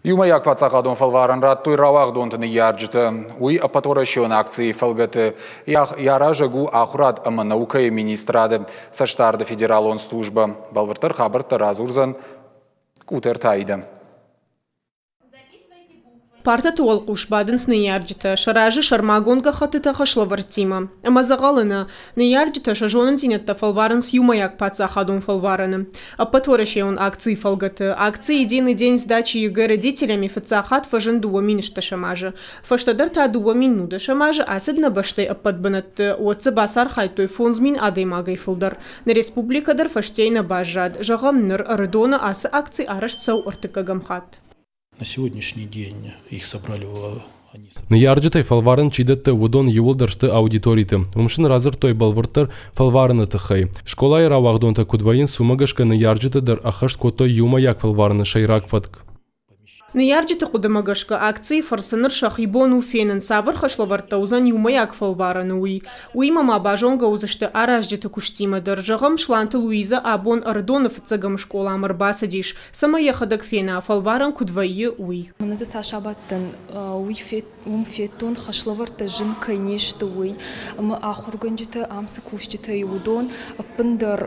Иумӕйаг паддзахадон фӕлварӕн радтой рауагъдонты ныййарджытӕ. Уый ӕппӕтуӕрӕсеон акцийы фӕлгӕты йӕ аразӕг у ахуырад ӕмӕ наукӕйы министрады цӕстдарды федералон службӕ. Бӕлвырддӕр хабӕрттӕ радзурдзӕн Къутӕрты Аидӕ. Партӕты уӕлхъус бадынц ныййарджытӕ, сӕ разы сӕрмагонд гӕххӕттытӕ хӕслӕвӕрдтимӕ. Ӕмӕ дзӕгъӕлы нӕ. Ныййарджытӕ сӕ зонындзинӕдтӕ фӕлварынц иумӕйаг паддзахадон фӕлварӕны. Ӕппӕтуӕрӕсейон акцийы фӕлгӕты акци «Единый день сдачи ЕГЭ родителями» фыццаг хатт фӕзынд 2010 азы. Фӕстӕдӕр та 2010 азы ацыд нӕ бӕстӕйы ӕппӕт бынӕтты, уӕд дзы бацархайдтой 5000 адӕймагӕй фылдӕр. Нӕ республикӕ дӕр фӕстейы нӕ баззад. Зӕгъӕм, ныр Ӕрыдоны ацы акци арӕзт цӕуы ӕртыккӕгӕм хатт. На сегодняшний день их собрали. Ныййарджытӕй фӕлварӕн чи дӕтты, уыдон иууылдӕр сты аудиториты. Уым сын радзырдтой бӕлвырддӕр фӕлварыны тыххӕй. Скъолайы рауагъдонтӕ куыд вӕййынц, уымӕ гӕсгӕ ныййарджытӕ дӕр ӕххӕст кодтой иумӕйаг фӕлварыны сӕйраг фӕтк. Ныййарджыты хъуыдымӕ гӕсгӕ, акцийы фӕрцы ныр сӕхи бон у фенын, цавӕр хӕслӕвӕрдтӕ уыдзӕн иумӕйаг фӕлварӕны, уый. Уыимӕ ма базонгӕ уыдзысты аразджыты куыстимӕ дӕр. Зӕгъӕм, Сланты Луизӕ абон Ӕрыдоны фыццӕгӕм скъоламӕ ӕрбацыдис, цӕмӕй йӕхӕдӕг фена, фӕлварӕн куыд вӕййы, уый. Мӕнӕ дзы цас абадтӕн, уый уым федтон, хӕслӕвӕрдтӕ зын кӕй не сты, уый. Ӕмӕ ахуыргӕнджытӕ ам цы кусджытӕ и, уыдон ӕппындӕр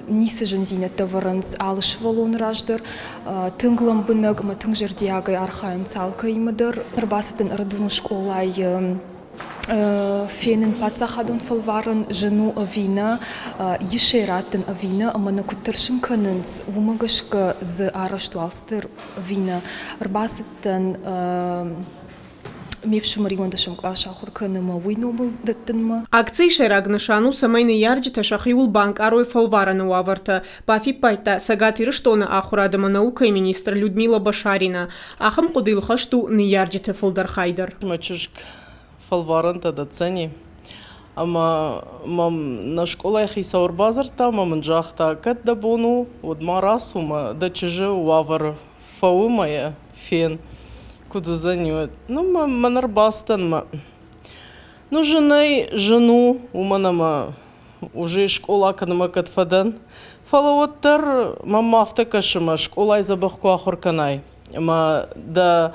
ницы зындзинӕдтӕ вӕрынц алы сывӕллоны раз дӕр. Тынг лӕмбынӕг ӕмӕ тынг зӕрдиагӕй архайынц алкӕимӕ дӕр. Ӕрбацыдтӕн Ӕрыдоны скъолайы фенын паддзахадон фӕлварӕн зын у ӕви нӕ, ис ӕй раттын ӕви нӕ, ӕмӕ нӕ куыд тӕрсын кӕнынц, уымӕ гӕсгӕ дзы арӕзт у алцыдӕр ӕви нӕ. Ӕрбацыдтӕн ме фсымӕр иуӕндӕсӕм кълас ахуыр кӕны ӕмӕ уый номыл дӕттынмӕ. Акцийы сӕйраг нысан у, цӕмӕй ныййарджытӕ сӕхиуыл банкъарой фӕлварӕны уавӕртӕ, бафиппайдта Цӕгат Ирыстоны ахуырад ӕмӕ наукӕйы министр Людмила Башарина. Ахӕм хъуыдыйыл хӕст у ныййарджыты фылдӕр хай дӕр. Мӕ чызг фӕлварӕнтӕ дӕтдзӕни, ӕмӕ мӕм нӕ скъолайы хицау ӕрбадзырдта ӕмӕ мын загъта, кӕд дӕ бон у, уӕд ма рацу мӕ дӕ чызджы уавӕры фӕуы мӕ йӕ фен, куыд уыдзӕни, уӕд. Ну, мӕн ӕрбацыдтӕн мӕ. Ну, зынӕй зын у, уымӕн ӕмӕ уже скъола кӕнынмӕ кӕд фӕдӕн, фӕлӕ уӕддӕр мӕм афтӕ кӕсы, мӕ скъолайы дзӕбӕх куы ахуыр кӕнай ӕмӕ дӕ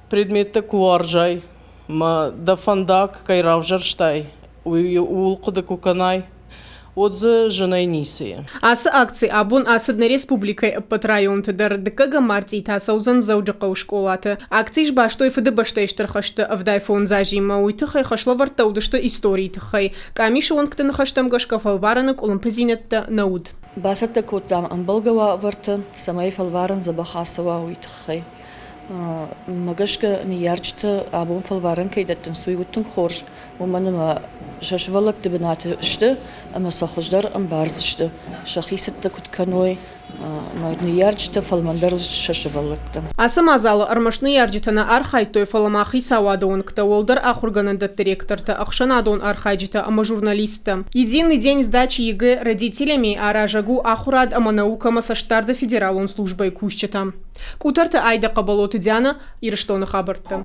предметтӕ куы уарзай, ӕмӕ дӕ фӕндаг кӕй равзӕрстай, уый ууыл хъуыды куы кӕнай, уӕд дзы зынӕй ницы и. Ацы акци абон ацыд нӕ республикӕйы ӕппӕт районты дӕр. Дыккӕгӕм мартъи та цӕудзӕн Дзӕуджыхъӕуы скъолаты. Акци сбастой Фыдыбӕстӕйы Стыр хӕсты 75 азимӕ. Уый тыххӕй хӕслӕвӕрдтӕ уыдысты историйы тыххӕй. Къамисы уӕнгты ныхӕстӕм гӕсгӕ фӕлварӕны къуылымпыдзинӕдтӕ нӕ уыд. Бацӕттӕ кодтам ӕмбӕлгӕ уавӕртӕ, цӕмӕй фӕлварӕн дзӕбӕх ацӕуа, уый тыххӕй. Мӕ гӕсгӕ ныййарджытӕ абон фӕлварӕн кӕй дӕттынц, уый уыд тынг хорз, уымӕн ӕмӕ сӕ сывӕллӕтты бынаты сты ӕмӕ сӕ хуыздӕр ӕмбардзысты, сӕхи цӕттӕ куыд кӕной, ӕмӕ ныййарджытӕ фӕлмӕндӕр сӕ сывӕллӕттӕм. Ацы мадзалы ӕрмӕст ныййарджытӕ нӕ архайдтой, фӕлӕ ма хицауады уӕнгтӕ, уӕлдӕр ахуыргӕнӕндӕтты ректортӕ, ӕхсӕнадон архайджытӕ ӕмӕ журналисттӕ. Единый день сдачи ЕГЭ родителями аразӕг у ахуырад ӕмӕ наукӕмӕ цӕстдарды федералон службӕйы кусджытӕ. Къутӕрты Айдӕ, Хъӕбӕлоты Диана, Ирыстоны хабӕрттӕ.